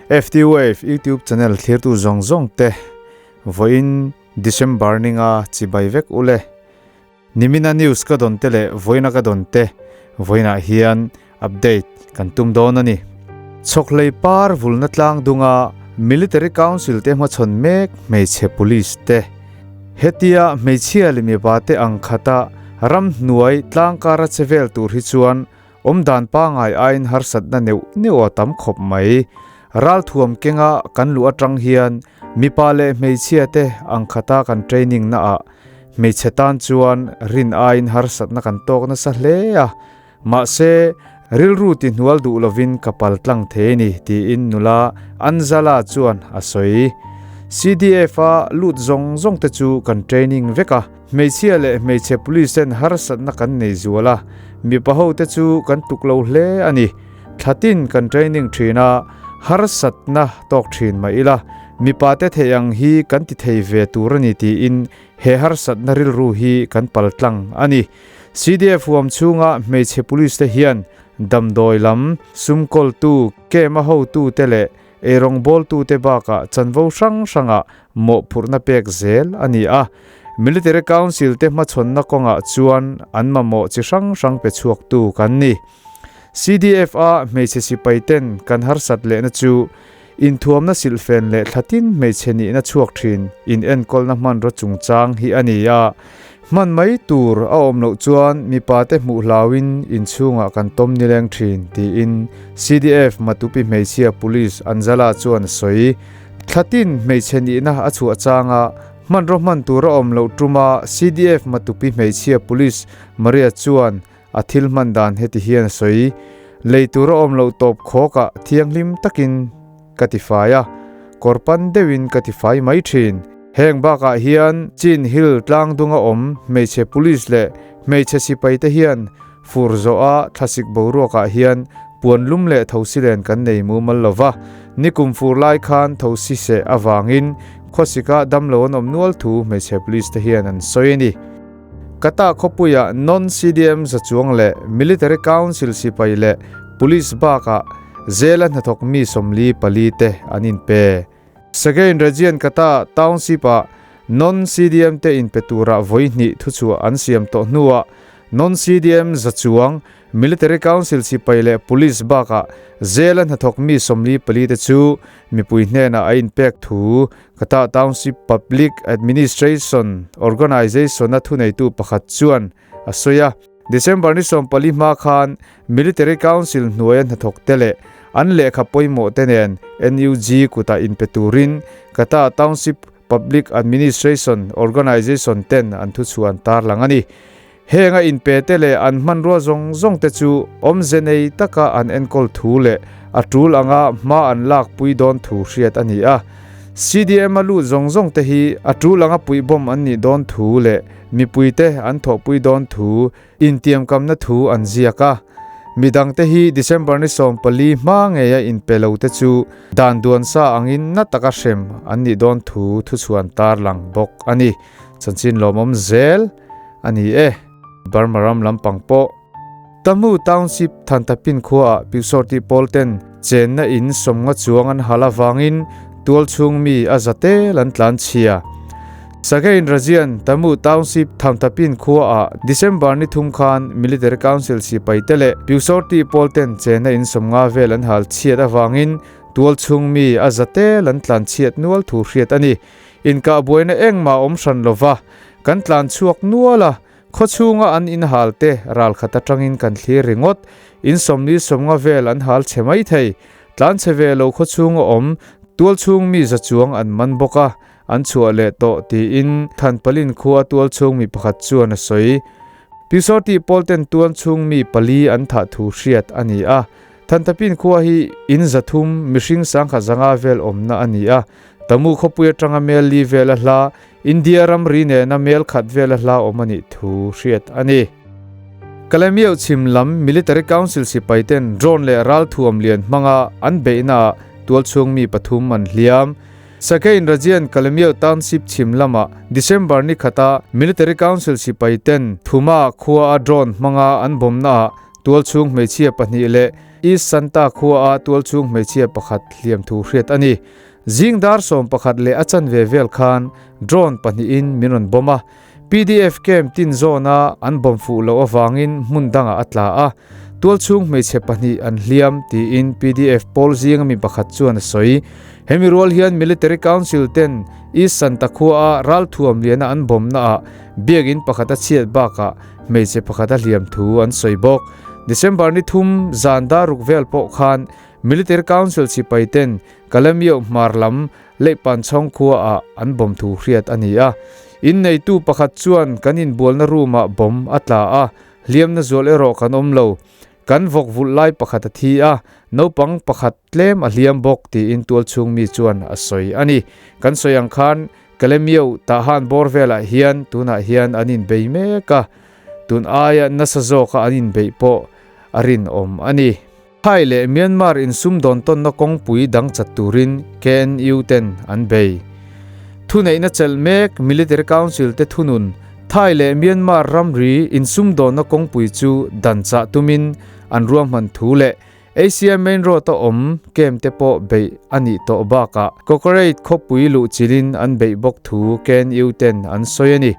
FT Wave YouTube channel thlirtu zawng zawng te vawiin December ninga chibai vek ule. Nimina news ka dawn te leh vawiina ka dawn te vawiinah hian update kan tum dawn a ni. Chhawkhlei par vulna tlang dunga Military Council te hmachhawn mek hmeichhe police te. Hetia hmeichhia leh mipa te ang khata ramhnuai tlangkara che vel tur hi chuan awmdan pangai aiin harsatna neuh neuh a tam khawp mai. Ralthuam kenga kan luh atang hian mipa leh hmeichhia te ang khata kan training naah hmeichhe tan chuan rin aiin harsatna kan tawk nasa hle a. Mahse, rilru ti hnual duh lovin ka pal tlang thei a ni, tiin nula Anzala chuan a sawi. CDF-a lut zawng zawng te chu kan training vek a, hmeichhia leh hmeichhe police ten harsatna kan nei zual a, mipa ho te chu kan tuk lo hle a ni. Thlatin kan training thin a, harsatna tawk thin mah ila, mipa te theih ang hi kan ti thei ve tur a ni tiin he harsatna rilru hi kan pal tlang a ni. CDF huam chhunga hmeichhe police te hian damdawi lam, sumkawltu, camp a hotute leh eirawngbawltute bakah chanvo hrang hrangah mawhphurhna pek zel a ni a. Military Council te hmachhawnna kawngah chuan an mamawh chi hrang hrang pe chhuaktu kan ni. CDF a hmeichhe sipai ten kan harsat lehna chu inthuamna silhfen leh thlatin hmeichhe nihna chhuak thin in enkawlna hmanraw chungchang hi a ni a. Hman mai tur a awm loh chuan mipa te hmuh hlauin inchhungah kan tawm nileng thin tiin CDF Matupi hmeichhia Police Anjala chuan a sawi. Thlatin hmeichhe nihna a chhuah changa hmanraw hman tur a awm loh tuma CDF Matupi hmeichhia Police Maria chuan A thil hman dan heti hian a sawi, Lei tur a awm loh tawp khawkah thianghlim takin ka ti fai a, kawr pan deuhin ka ti fai mai thin. Heng bakah hian Chin Hill tlang dunga awm hmeichhe police leh hmeichhe sipai te hian fur zawha thlasik boruakah hian puan lum leh thosi len kan nei mumal lo va, nikum fur lai khan thosi seh avangin khawsika damlo an awm nual thu hmeichhe police te hian an sawi a ni. Kata khawpuia non-CDM zachuang leh Military Council sipai leh Police bakah zela hnathawk mi 44 te an inpe. Sagain Region Kata Township-ah non-CDM te inpe tura vawi hnih thuchhuah an siam tawh hnuah non-CDM zachuang Military Council sipai leh Police bakah zela hnathawk mi 44 te chu mipui hnenah a inpek thu Kata Township Public Administration Organization-a thuneitu pakhat chuan a sawi a. December ni 14 hma khan Military Council hnuaia hnathawkte leh an lehkha pawimawhte nen NUG kutah inpe turin Kata Township Public Administration Organization ten an thuchhuah an tarlang a ni. Heng a inpete leh an hmanrua zawng zawng te chu awmze nei taka an enkawl thu leh a tul anga hma an lakpui dawn thu hriat a ni a. CDM a lut zawng zawng te hi a tul anga puihbawm an nih dawn thu leh mipuite an thawhpui dawn thu intiamkamna thu an ziak a. Midang te hi December ni 14 hma ngeia inpe lo te chu dan duan sa angin na taka hrem an nih dawn thu thuchhuan tarlang bawk a ni. Chanchin lawmawm zel. A ni e, Burma ram lampang pawh. Tamu Township Thantapin khuaah Pyusawrti pawl ten chenna in 50 chuang an hal avangin tual chhung mi a za tel an tlan chhia. Sagain Rajian Tamu Township Thamtapin khuaah December ni 3 khan Military Council sipai te leh Pyusawrti pawl ten chenna in 50 vel an hal chhiat avangin tual chhung mi a za tel an tlan chhiat nual thu hriat a ni. Inkah buaina engmah awm hran lova kan tlan chhuak nual a, khaw chhunga an inhal te ral khat atangin kan thlir ringawt. In 40 50 vel an hal chhe mai thei. Tlan chhe ve lo khaw chhunga awm tual chhung mi za chuang an man bawk a, an chhuah leh tawh tiin Thanpalin khua tual chhung mi pakhat chuan a sawi. Pyusawrti pawl ten tual chhung mi pali an thah thu hriat a ni a. Thantapin khua hi in 300 mihring 1500 vel awmna a ni a. Tamu khawpui atanga mel li vel a hla, India ramri nena mel khat vel a hla awm a nih thu hriat a ni. Kalemiau chhim lam Military Council sipai ten drone leh ralthuam lian hmanga an beihnaah tualchhung mi pathum an hliam. Sagain Rajian Kalemiau Township chhim lamah December ni khata Military Council sipai ten Thuma khua a drone hmanga an bawmnaah tualchhung hmeichhia pahnih leh. East Santa khua a tualchhung hmeichhia pakhat hliam thu hriat a ni. Zing dar 11 leh a chanve vel khan drone pahnihin min rawn bomb a, Pdf camp tin zawna an bomb fuh loh avangin hmun dangah a tla a, tualchhung hmeichhe pahnih an hliam tiin pdf pawl zinga mi pakhat chuan a sawi. Hemi rual hian Military Council ten East Santa khuaa ralthuam liana an bomb naah biakinn pakhat a chhiat bakah hmeichhe pakhat a hliam thu an sawi bawk. December ni thum zan dar ruk vel pawh khan Military Council sipai ten Kalemyo hmar lam Leihpanchhawng khuaah an bomb thu hriat a ni a. Inneitu pakhat chuan kan inbualna room-ah bomb a tla a, hliamna zual erawh kan awm lo. Kan vawk vulh lai pakhat a thi a, naupang pakhat tlem a hliam bawk tiin tualchhung mi chuan a sawi a ni. Kan sawi ang khan Kalemyo Tahan bawr velah hian tunah hian an inbei mek a, tun aia nasa zawka an inbeih pawh a rinawm a ni. Thai leh Myanmar insumdawn tawnna kawngpui dang chat turin KNU ten an bei. Thuneihna chelh mek Military Council te thunun Thai leh Myanmar ramri insumdawnna kawngpui chu dan chah tumin an ruahman thu leh Asia Main Road a awm camp te pawh beih a nih tawh bakah Kawkareit khawpui luh chilhin an beih bawk thu KNU ten an sawi a ni.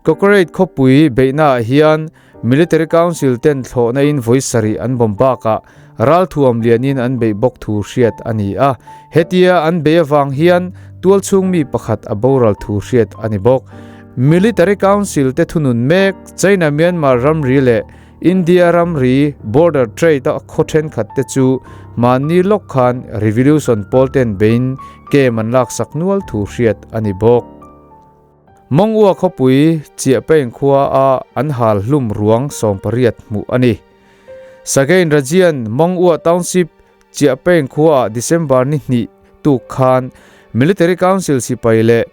Kawkareit khawpui beihnaah hian Military Council ten thlawhna in vawi sarih an bawm bakah ralthuam lianin an beih bawk thu hriat a ni a. Hetia an beih avang hian tualchhung mi pakhat a boral thu hriat a ni bawk. Military Council te thunun mek China-Myanmar ramri leh India ramri border trade a khaw thenkhat te chu mahni lawk khan Revolution pawl ten beiin kem an laksak nual thu hriat a ni bawk. Mawngua khawpui Chiahpeng khua a an hal hlum ruang 18 hmuh a ni. Sagain Rajian Mawngua Township Chiahpeng khua ah December ni hnih tuk khan Military Council sipai leh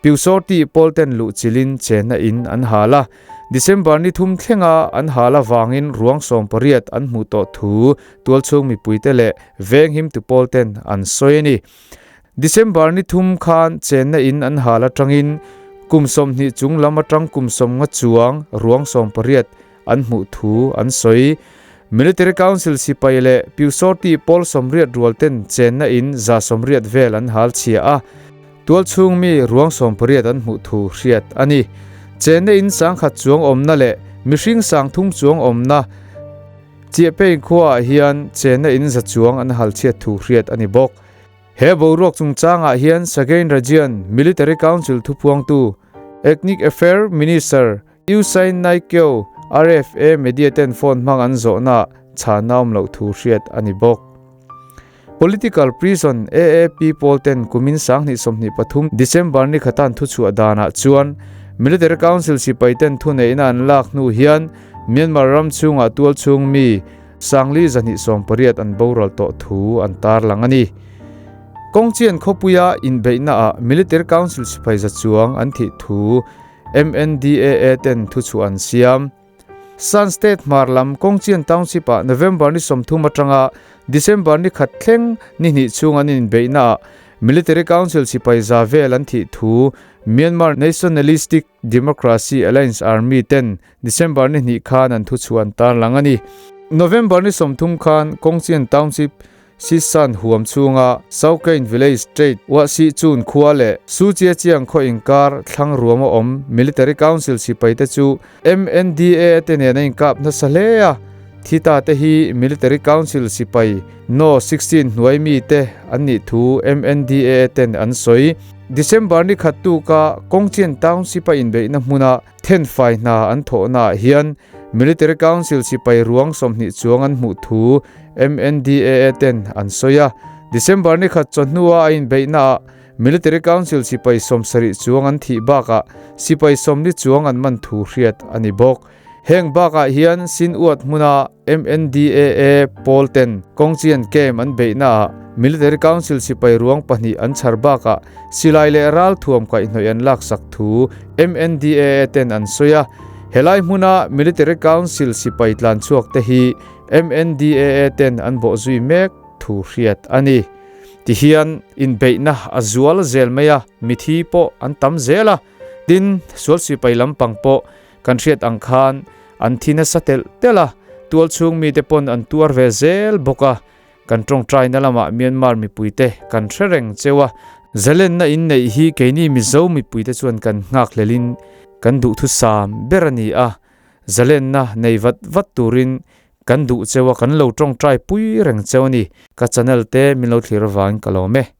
Pyusawrti pawl ten luh chilin chenna in an hal a. December ni thum thlenga an hal avangin ruang 18 an hmuh tawh thu tualchhung mipuite leh venghimtu pawl ten an sawi a ni. December ni thum khan chenna in an hal atangin kum 20 chung lam atang kum 50 chuang ruang 18 an hmuh thu an sawi. Military Council sipai leh Pyusawrti pawl 80 rual ten chenna in 180 vel an hal chhia a, tualchhung mi ruang 18 an hmuh thu hriat a ni. Chenna in 10,000 chuang awmna leh mihring 3,000 chuang awmna Chiahpeng khuaah hian chenna in 100 chuang an hal chhiat thu hriat a ni bawk. He boruak chungchangah hian Sagain Rajian Military Council thupuangtu Ethnic Affair Minister U Sein Nai Kyaw RFA media ten phone hmang an zawhnaah chhana awm loh thu hriat a ni bawk. Political Prison AAP pawl ten kumin 2023 December ni khatan thuchhuah danah chuan Military Council sipai ten thuneihna an lak hnu hian Myanmar ram chhungah tualchhung mi Sangli 280 an boral tawh thu an tarlang a ni. Kawngchian khawpuia inbeihnaah Military Council sipai za chuang an thih thu MNDAA ten thuchhuah an siam. Shan State hmar lam Kawngchian Township-ah November ni 30 atanga December ni khat thleng ni hnih chhung an inbeihnaah Military Council sipai za vel an thih thu Myanmar Nationalistic Democracy Alliance Army ten December ni hnih khan an thuchhuah an tarlang a ni. November ni 30 khan Kawngchian Township Sisan huam chhunga Saukain Village Trade Uahsih Chun khua leh Suchiachiang khaw inkar thlang ruam a awm Military Council sipai te chu MNDAA te nen a inkap nasa hle a. Thi ta te hi Military Council sipai No 16 hnuai mi te an nih thu MNDAA ten an sawi. December ni khat tuka Kawngchian Township a inbeihna hmuna Thenfai hna an thawhnaah hian Military Council sipai ruang 20 chuang an hmuh thu MNDAA ten an sawi a. December ni khat chawhnua a inbeihnaah Military Council sipai 70 chuang an thih bakah sipai 40 chuang an man thu hriat a ni bawk. Heng bakah hian Sin Uat hmuna MNDAA pawl ten Kawngchian camp an beihnaah Military Council sipai ruang pahnih an chhar bakah silai leh ral thuam kaihhnawih an laksak thu MNDAA ten an sawi a. Helai hmuna Military Council sipai tlan chhuak te hi MNDAA ten an bawh zui mek thu hriat a ni. Tihian inbeihna a zual zel mai a, mithi pawh an tam zel a. Tin, sual sipai lampang pawh kan hriat ang khan an thi nasa telh telh a. Tualchhung mite pawn an tuar ve zel bawk a, kan tawngtaina lamah Myanmar mipuite kan hre reng cheu a, zalenna inneih hi keini Mizo mipuite chuan kan nghakhlelin kan duhthusam ber a ni a, zalenna nei vat vat turin kan duh cheu a, kan lo tawngtai pui reng cheu a ni. Ka channel te min lo thlir avangin ka lawm e.